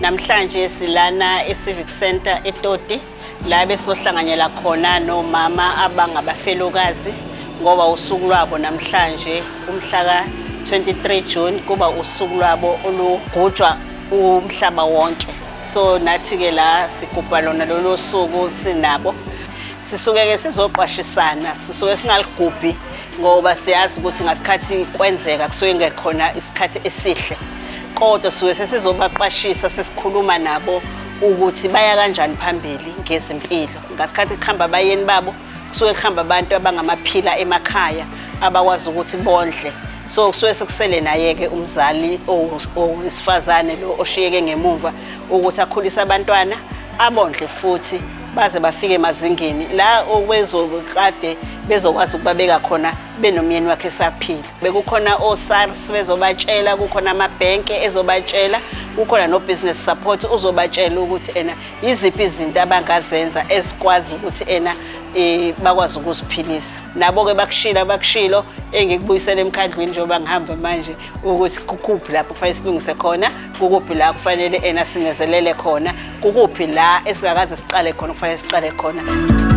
Namhlanje silana e-Civic Centre eToti la besohlanganyela khona nomama abangabafelokazi ngoba usuku lwabo namhlanje umhla ka-23 June kuba usuku lwabo olugujwa umhlaba wonke. So nathi-ke la sigubha lona lolo suku sinabo. Sisuke-ke sizoqwashisana, sisuke singaligubhi ngoba siyazi ukuthi ngasikhathi kwenzeka kusuke kungekhona isikhathi esihle, kodwa suke sesizobaqwashisa, sesikhuluma nabo ukuthi baya kanjani phambili ngezimpilo. Ngasikhathi kuhamba abayeni babo, kusuke kuhamba abantu abangamaphila emakhaya abakwazi ukuthi bondle, so kusuke sekusele naye-ke umzali owesifazane lo oshiyeke ngemumva ukuthi akhulise abantwana, abondle futhi baze bafike emazingeni la okwezokade bezokwazi ukubabeka khona benomyeni wakhe esaphila. Bekukhona o-SARS bezobatshela, kukhona amabhenke ezobatshela, kukhona no-business support uzobatshela ukuthi ena yiziphi izinto abangazenza ezikwazi ukuthi ena bakwazi ukuziphilisa. Nabo-ke bakushilo abakushilo, engikubuyisela emkhandlwini njengoba ngihamba manje ukuthi kukuphi lapho kufanele silungise khona, kukuphi la kufanele ena sinezelele khona, kukuphi la esingakaze siqale khona kufanele siqale khona.